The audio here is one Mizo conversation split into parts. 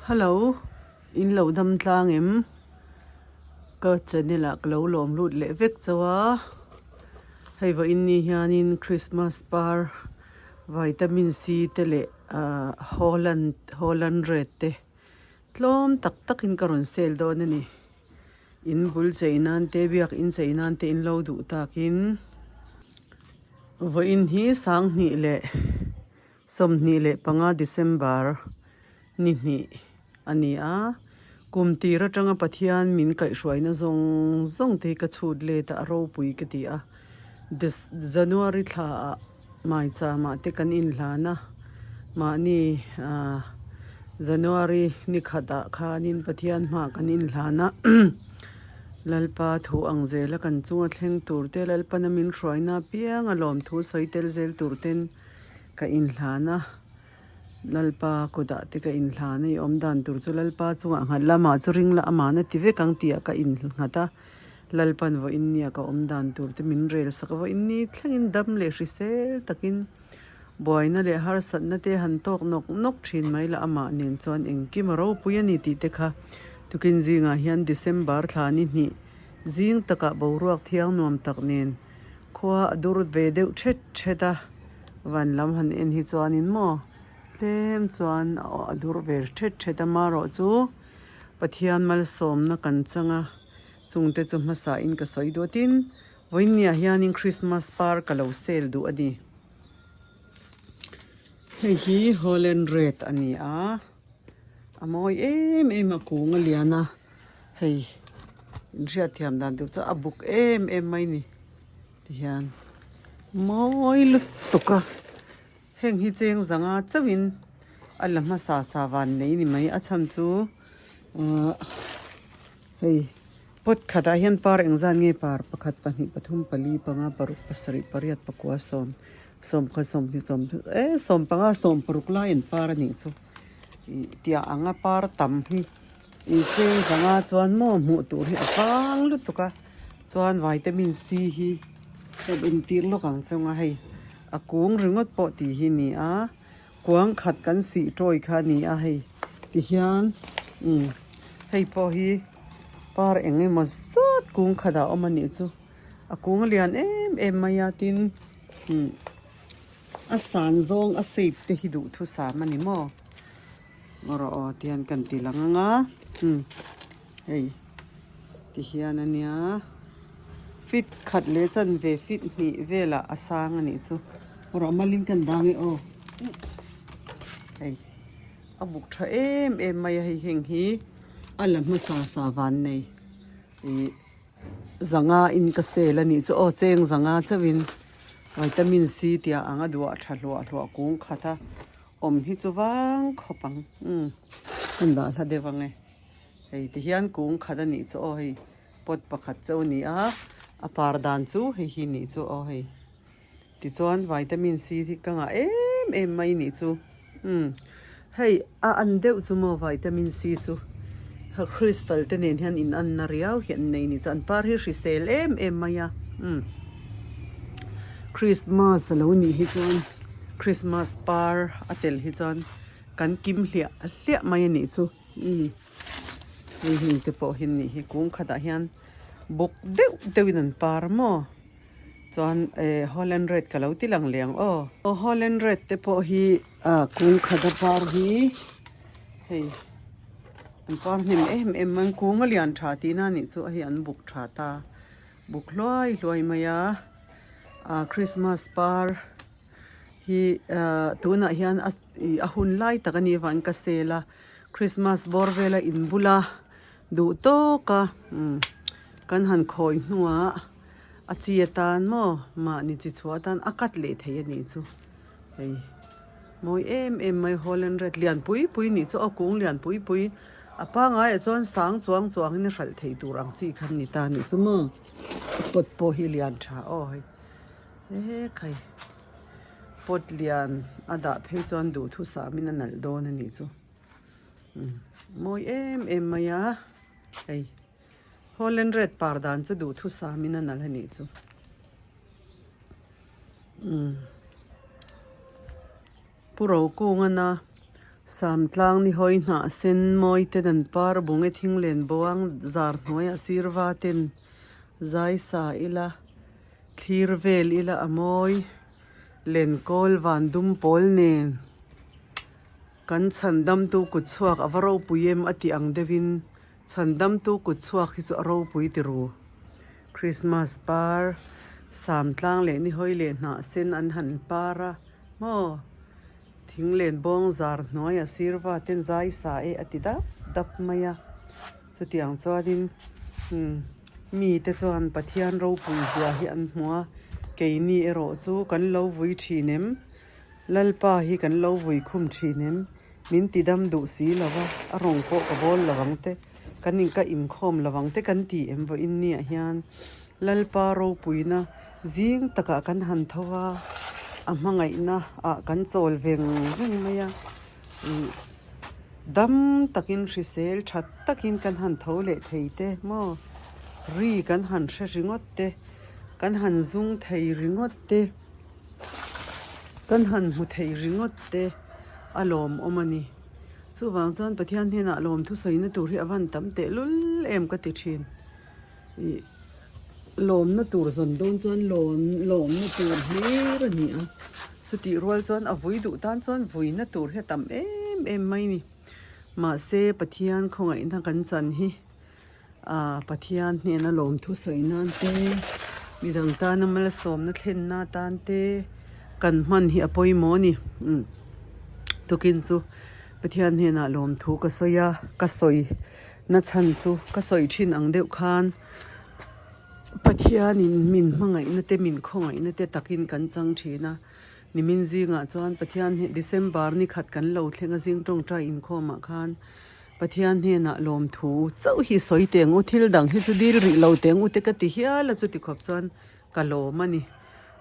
Hello, in lo dam tlang em? Ka channel ah ka lo lawm lut leh vek chauh a, hei vawiin ni hianin Christmas par vitamin C te leh ah Holland Holland red te tlawm tak takin ka rawn sale dawn a ni. In bul chei nan te biak in chei nan te in lo duh takin vawiin hi sanghnih leh 25 December ni hnih a ni a, kum tir atanga Pathian min kaihhruaina zawng zawng te hi ka chhut let a, a ropui ka ti a. January thla ah Maicham ah te kan inhlan a, mahni ah January ni khat ah khanin Pathian hma kan inhlan a, Lalpa thu ang zela kan chunga thleng tur te, Lalpana min hruaina apianga lawmthu sawi tel zel tur ten Ka inhlan a, Lalpa kutah te ka inhlan a, i awm dan tur chu Lalpa chungah nghat la, amah chu ring la, amahna ti vek ang tih ah ka innghat a, Lalpan vawiin nia ka awm dan tur te min rel sak a, vawiin ni thlengin dam leh hrisel takin buaina leh harsatna te han tawk nawk nawk thin mai la, amah nen chuan engkim a ropui a ni tih te kha tukin zingah hian December thla ni hnih zing takah boruak thiang nuam tak nen khua a dur ve deuh thet thet a. Van lam han en hi chuanin maw tlem chuan a dur ve thet thet a marawh chu Pathian malsawmna kan chang a chungte chu hmasa in ka sawi duh a tin vawiinniah hianin Christmas par ka lo sale duh a ni. Hei hi Holland red a ni a a mawi em em a kung a lian a hei inhriatthiam dan tur chu a buk em em mai a ni. Tihian mawi lutuk a heng hi cheng zanga chauhin a la hmasa sa van nei ni mai a chhan chu ahh hei pot khatah hian par engzat nge par pakhat pahnih pathum pali panga paruk pasarih pariat pakua sawm sawmkhat sawmhnih sawm eh sawmpanga sawmparuk lai an par a nih chu ih tiang anga par tam hi. Ih cheng zanga chuan maw hmuh tur hi a vang lutuk a chuan vitamin C hi ka entir lawk ang cheng a hei a kung ringawt pawh tih hi a ni a kuang khat kan sih tawi kha a ni a hei tihian umm hei pawh hi par eng emaw zat kung khatah a awm a nih chu a kung a lian em em mai a tin umm a san zawng a shape te hi duhthusam a ni maw. Rawh aw ti hian kan ti lang ang a umm hei ti hian a nia feet khat leh chanve feet hnih velah a sang a nih chu rawh malin kan dang e aw hei a buk tha em em mai a hei heng hi a la hmasa sa van nei ih zanga in ka sel a nih chu aw cheng zanga chauhin vitamin C tih ang a duah tha hluah hluah kung khat a. Awm hi chu vang khawp ang umm hmun dah hla deuh ang e hei ti hian kung khat a nih chu aw hei pot pakhat chauh a ni a a par dan chu hei hi nih chu aw hei tichuan vitamin C hi ka ngah em em mai nih chu umm hei a an deuh chu maw vitamin C chu crystal te nen hian in an na riau hi an nei nih chu an par hi hrisel em em mai a umm Christmas a lo nih hi chuan. Christmas par a tel hi chuan kan kim hliah hliah mai a nih chu umm hei heng te pawh hi an nih hi kung khatah hian buk deuh deuhin an par a maw chuan eh holland red ka lo ti lang leh ang aw aw holland red te pawh hi ah kung khata par hi hei an par hnem em em mai kung a lian tha tihna a nih chu a hei an buk tha ta buk hluai hluai mai a ah Christmas par. Hi ah tunah hian a ih a hun lai tak a nih avangin ka sel a Christmas bawr vela in bula duh tawk a umm kan han khawi hnuah a chi atan maw mahni chi chhuah atan a cut leh thei a nih chu hei mawi em em mai holland red lian pui pui nih chu aw kung lian pui pui a pangaiah chuan sang chuang chuangin a hralh theih tur ang chi kha a ni ta a nih chu maw pot pawh hi lian tha aw hei. He khai pot lian a dah phei chuan duhthusam in a nalh dawn a nih chu mawi em em mai a hei holland red par dan chu duhthusam in a nalh a nih chu umm pu Rokunga na. Samtlang ni hawi hnah sen mawi ten an par bung e thing len buang zar hnuaiah sirva ten zai sa ila thlir vel ila a mawi lenkawl van dum pawl nen kan chhan damtu kut chhuak a va ropui em a tih ang deuhin chhan damtu kut chhuak hi chu a ropui ti ru Christmas par samtlang leh ni hawi leh hnah sen an han par a maw. Thing len bawng zar hnuaiah sirva ten zai sa e a ti dap dap mai a, chutiang chuanin umm mite chuan Pathian ropui zia hi an hmu a, keini erawh chu kan lo vui thin em? Lalpa hi kan lo vui khum thin em? Min ti dam duh si lo va, a rawng pawh ka bawl lo ang te, kan in ka inkhawm lo ang te kan ti em vawiin niah hian Lalpa ropuina zing takah kan han tho a, a hmangaihna ah kan chawl veng veng mai a, ih dam takin hrisel tha takin kan han tho leh thei te maw, ri kan han hre ringawt te, kan han zung thei ringawt te, kan han hmu thei ringawt te a lawmawm a ni. Chuvang chuan Pathian hnenah lawmthu sawina tur hi a van tam tehlul em ka ti thin. Ih lawmna tur zawn dawn chuan lawm lawmna tur hlir a ni a chutih rual chuan a vui duh tan chuan vuina tur hi a tam em em mai a ni mahse Pathian khawngaihna kan chan hi ah Pathian hnena lawmthu sawi nan te midang tana malsawmna thlenna atan te kan hman hi a pawimawh a ni umm tukin chu Pathian hnenah lawmthu ka sawi a ka sawi. Na chhan chu ka sawi thin ang deuh khan Pathianin min hmangaihna te min khawngaihna te takin kan chang thin a, nimin zingah chuan Pathian hi December ni khat kan lo thleng a zing tawngtai inkhawmah khan Pathian hnenah lawmthu chauh hi sawi teng u thil dang hi chu dil rih lo teng u te ka ti hial a chuti khawp chuan ka lawm a ni.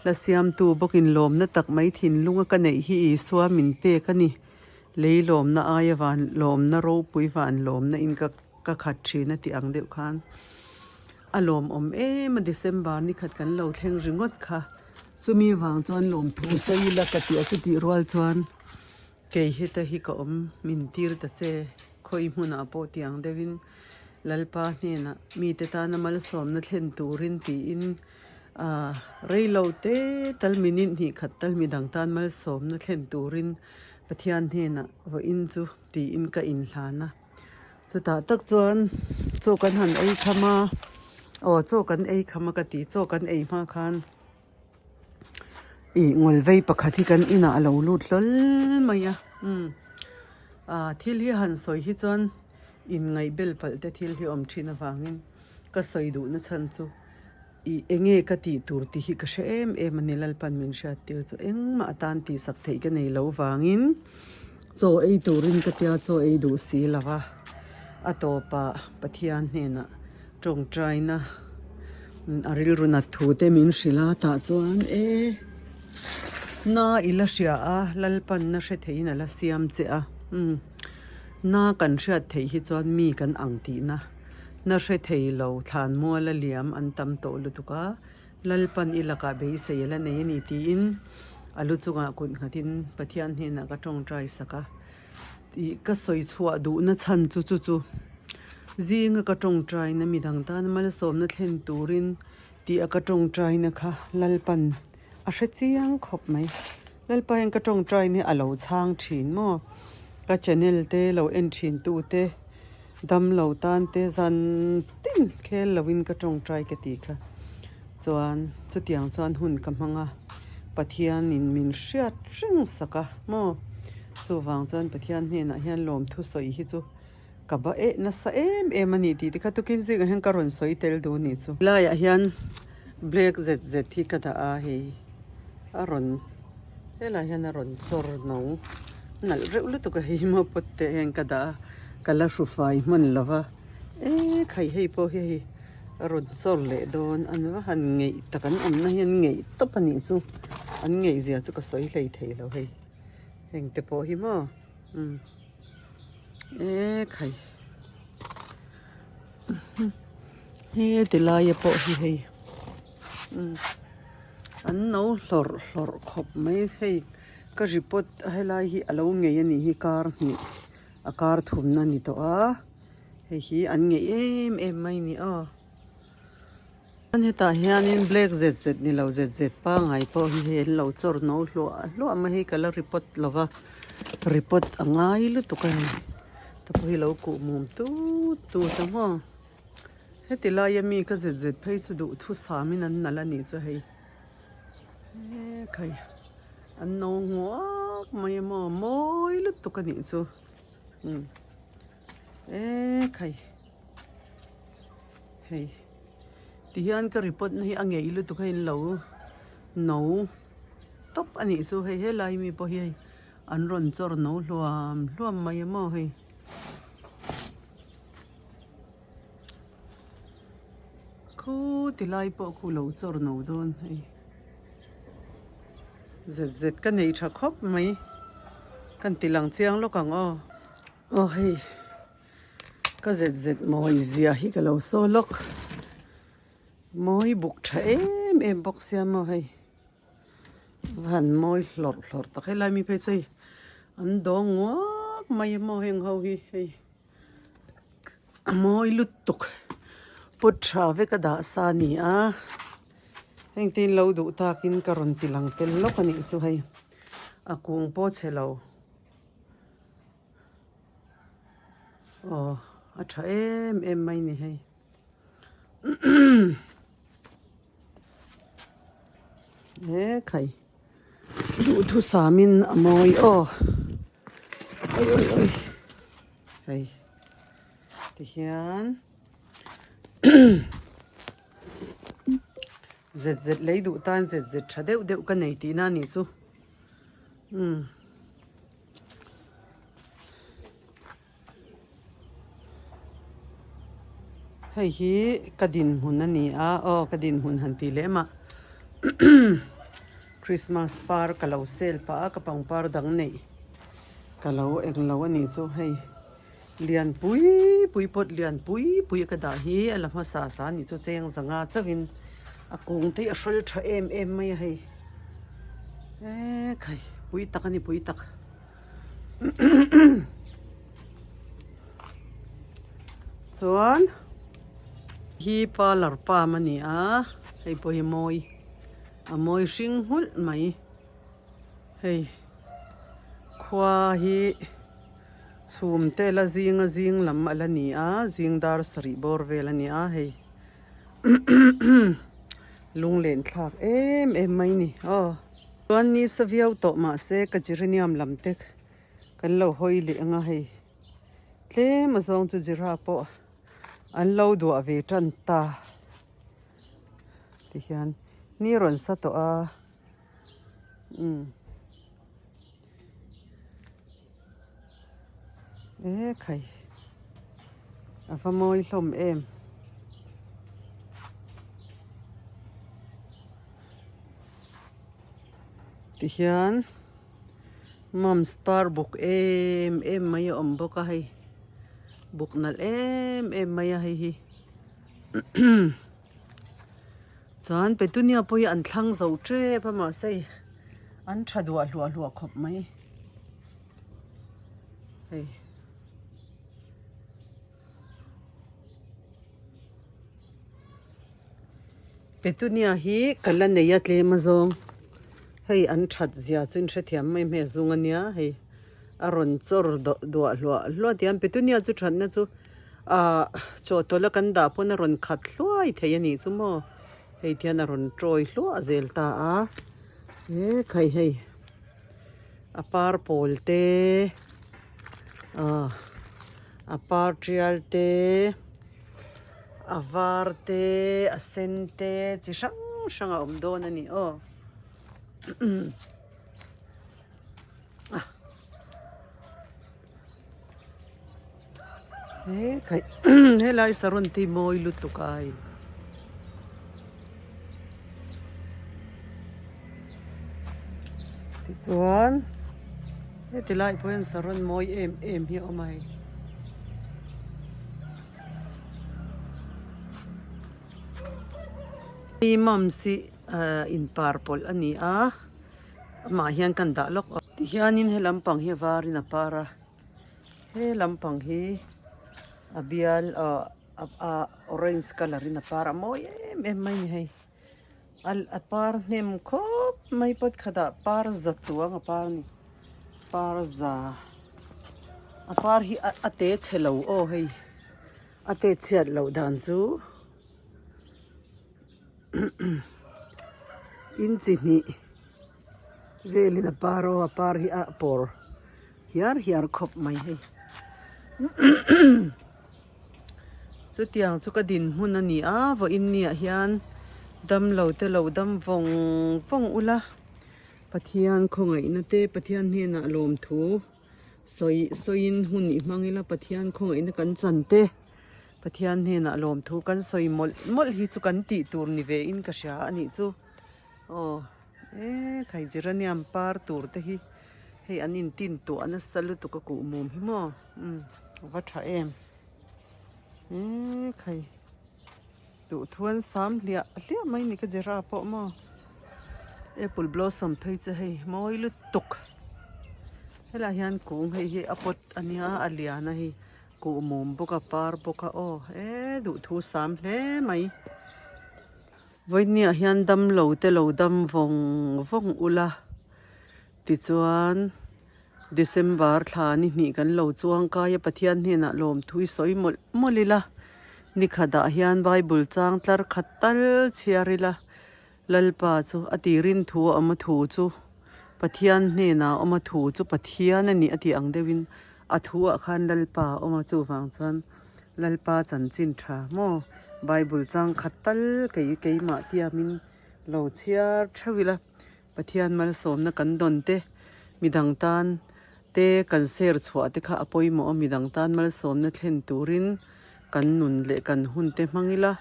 Hla siamtu bawkin lawmna tak mai thinlunga ka neih hi Isua min pek a ni. Lei lawmna aia van lawmna ropui van lawmna in ka ka khat thin a tih ang deuh khan a lawmawm em a December ni khat kan lo thleng ringawt kha chumi vang chuan lawmthu sawi ila ka tih a chutih rual chuan kei heta hi ka awm min tir ta che khawi hmunah pawh tih ang deuhin Lalpa hnenah mite tana malsawmna thlen turin tiin ah reilo te tal minute hnih khat tal midang tan malsawmna thlen turin Pathian hnenah vawiin chu tiin ka inhlan a, chutah tak chuan chaw kan han ei kham a, aw chaw kan ei kham a ka ti, chaw kan ei hma khan ih ngawl vei pakhat hi kan inah a lo lut hlawl mai a, umm ah thil hi han sawi hi chuan inngaihbel palh te thil hi awm thin avangin ka sawi duhna chhan chu. Ih enge ka tih tur tih hi ka hre em em a ni Lalpan min hriat tir chu engmah atan tihsak theih ka nei lo vangin chaw ei turin ka tia chaw ei duh si lo va a tawpah Pathian hnenah tawngtaina a rilru nat thu te min hrilh a tah chuan e na i la hria a Lalpan na hre theihin a la siam che a umm na kan hriat theih hi chuan mi kan ang tihna. Na hre thei lo, thlan mual a liam an tam tawh lutuk a, Lalpan i lakah beisei a la nei a ni tiin a lu chungah kut nghatin Pathian hnenah ka tawngtai sak a. Ih ka sawi chhuah duhna chhan chu chu chu zinga ka tawngtaina midang tana malsawmna thlen turin tih a ka tawngtaina kha Lalpan a hre chiang khawp mai. Lalpa hian ka tawngtaina hi a lo chhang thin maw? Ka channel te lo en thin tute. Damlo tan te zan tin khel loin ka tawngtai ka tih kha chuan chutiang chuan hun ka hmang a, Pathianin min hriat reng sak a maw? Chuvang chuan Pathian hnenah hian lawmthu sawi hi chu ka ba eh nasa em em a ni tih te kha tukin zingah hian ka rawn sawi tel duh a nih chu. Helaiah hian black zet zet hi ka dah a hei a rawn helaiah hian a rawn chawr no nalh reuh lutuk a hei maw pot te hian ka dah a. Ka la hru fai hman lo va, e khai hei pawh hi hei a rawn chawr leh dawn an va han ngeih tak an awmna hi an ngeih tawp a nih chu an ngeih zia chu ka sawi hlei thei lo hei heng te pawh hi maw umm e khai he ti laia pawh hi hei umm an no hlawrh hlawrh khawp mai hei. Ka report a helai hi a lo ngei a nih hi kar hnih a kar thumna a ni tawh a hei hi an ngei em em mai a ni aw. Chuan hetah hianin black zet zet ni lo zet zet pangngai pawh hi hei an lo chawr no hluah hluah mai hi ka la report lo va report a ngai lutuk a ni te pawh hi lo kuh mum tut tut ang aw heti laia mi ka zet zet phei chu duhthusam in an nalh a nih chu hei hekhai an no nguak mai a maw mawi lutuk a nih chu umm hekhai. Hei tihian ka report na hi a ngei lutuk a in lo no tawp a nih chu hei helai mi pawh hi hei an rawn chawr no hluam hluam mai a maw hei. Khu ti lai pawh khu lo chawr no dawn hei zet zet ka nei tha khawp mai kan ti lang chiang lawk ang aw aw hei. Ka zet zet mawi zia hi ka lo saw lawk. Mawi buk tha em em bawk sia maw hei. Va han mawi hlawrh hlawrh tak helai mi phei chu hei an dawng nguak mai a maw heng ho hi hei. A mawi lutuk put tha vek a dah sa a ni a. Heng te in lo duh takin ka rawn ti lang tel lawk a nih chu hei. A kung pawh chhe lo. Aw a tha em em mai ni hei he khai duhthusam in a mawi aw oi oi oi hei tihian zet zet lei duh tan zet zet tha deuh deuh ka nei tihna a nih chu umm. Hei hi ka dinhmun a ni a aw ka dinhmun han tih leh mah Christmas par ka lo sel pah a ka pangpar dang neih ka lo englo a nih chu hei lian pui pui pawt lian pui pui ka dah hi a la hmasa sa a nih chu cheng zanga chauhin a kung te hi a hrawl tha em em mai a hei ekhai pui tak a ni pui tak. Chuan hi parlour palm a ni a hei pawh hi mawi a mawi hring nghulh mai hei khua hi chhum te la zing a zing lam a la ni a zing dar sarih bawr vel a ni a hei lunglen thlak em em mai a ni aw. Chuan ni sa viau tawh mahse ka geranium lam te kan lo hawi leh ang a hei tlem a zawng chu zira pawh an lo duah ve tan ta tihian ni rawn sa tawh a umm e khai a va mawi hlawm em. Tihian mums par buk em em mai a awm bawk a hei buk nalh em em mai a hei hi chuan petunia pawh hi an thlang zo tep a mahse hei an tha duah hluah hluah khawp mai hei. Petunia hi ka la nei a tlem a zawng hei an that zia chu in hrethiam mai hmel zung a nia hei a rawn chawr duah hluah hluah tiang petunia chu thatna chu ahh chawhtawlh a kan dah pawn a rawn khat hluai thei a nih chu maw hei tihian a rawn tawi hluah zel ta a he khai hei a par pawl te ahh a par tial te. A var te a sen te chi hrang hrang a awm dawn a ni aw he khai helai saron te hi mawi lutuk a hei tichuan heti lai pawh hian saron mawi em em hi a awm a hei. Hi mums hi ahh in par pawlh a ni a amah hian kan dah lawk. Hianin he lampang hi a varin a par a, he lampang hi a bial ah a orange colour in a par a mawi em em mai a ni hei. A par hnem khawp mai pawt khatah par za chuang a par a ni par za a par hi a te chhe lo aw hei a te chhiat loh dan chu inchi hnih velin a par aw a par hi a pawr hiar hiar khawp mai hei. Chutiang chu ka dinhmun a ni a, vawiin niah hian damlo te lo dam vawng vawng ula, Pathian khawngaihna te Pathian hnenah lawmthu sawi sawiin hun i hmang ila Pathian khawngaihna kan chan te Pathian hnenah lawmthu kan sawi mawlh mawlh hi chu kan tih tur ni ve in ka hria a nih chu aw e khai geranium par tur te hi hei an intin tuah nasa lutuk a kuhmum hi maw. Umm a va tha em eee khai duh thuan sam hliah hliah mai ni ka jera pawh maw apple blossom phei chu hei mawi lutuk helaiah hian kung hei hi a pot a nia a lian a hei kuhmum bawk a par bawk a aw eee duhthu sam hle mai vawinia hian damlo te lo dam vawng vawng ula tichuan. December thla ni hnih kan lo chuang kai a Pathian hnenah lawmthu i sawi mawlh mawlh ila ni khatah hian Bible chang tlar khat tal chhiar ila Lalpa chu a tirin thu a awm a thu chu Pathian hnenah a awm a thu chu Pathian a nih a tih ang deuhin a thu ah khan Lalpa a awm a chuvang chuan Lalpa chanchin tha maw Bible chang khat tal kei keimah tiamin lo chhiar theuh ila. Pathian malsawmna kan dawn te, midang tan te kan share chhuah te kha a pawimawh a, midang tan malsawmna thlen turin kan nun leh kan hun te hmang ila,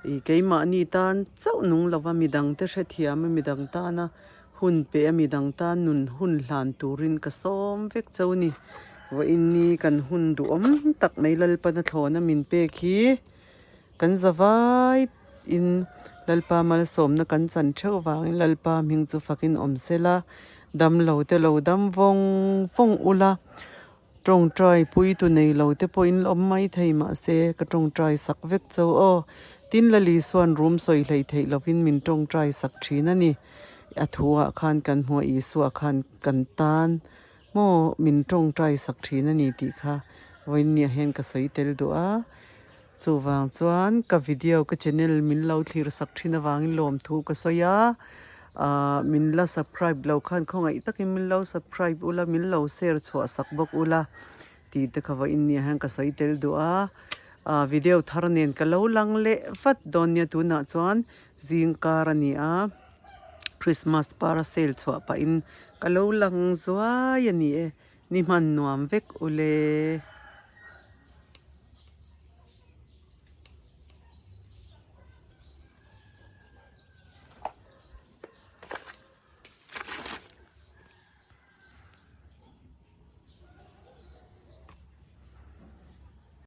ih keimahni tan chauh nung lova midang te hrethiam a, midang tana hun pe a, midang tan nun hun hlan turin ka sawm vek chauh a ni. Vawiin ni kan hun duhawm tak mai Lalpana thlawna min pek hi. Kan zavai in Lalpa malsawmna kan chan theuh vangin Lalpa hming chu fakin awm sela, damlo te lo dam vawng vawng ula, tawngtai puitu nei lo te pawhin la awm mai thei mahse ka tawngtai sak vek cho aw. Tin Lali suan rum sawi hlei theih lovin min tawngtai sak thin a ni. A thuah khan kan hmuh a Isua khan kan tan maw min tawngtai sak thin a ni tih kha vawiinniah hian ka sawi tel duh a. Chuvang chuan ka video ka channel min lo thlir sak thin avangin lawmthu ka sawi a, ahh min la subscribe lo khan khawngaih takin min lo subscribe ula min lo share chhuah sak bawk ula tih te kha vawiin nia hian ka sawi tel duh a, ahh video thar nen ka lo lang leh vat dawn nia tunah chuan zing kar a ni a, Christmas par a sale chhuah pahin ka lo lang zuai a ni e, ni hman nuam vek ule.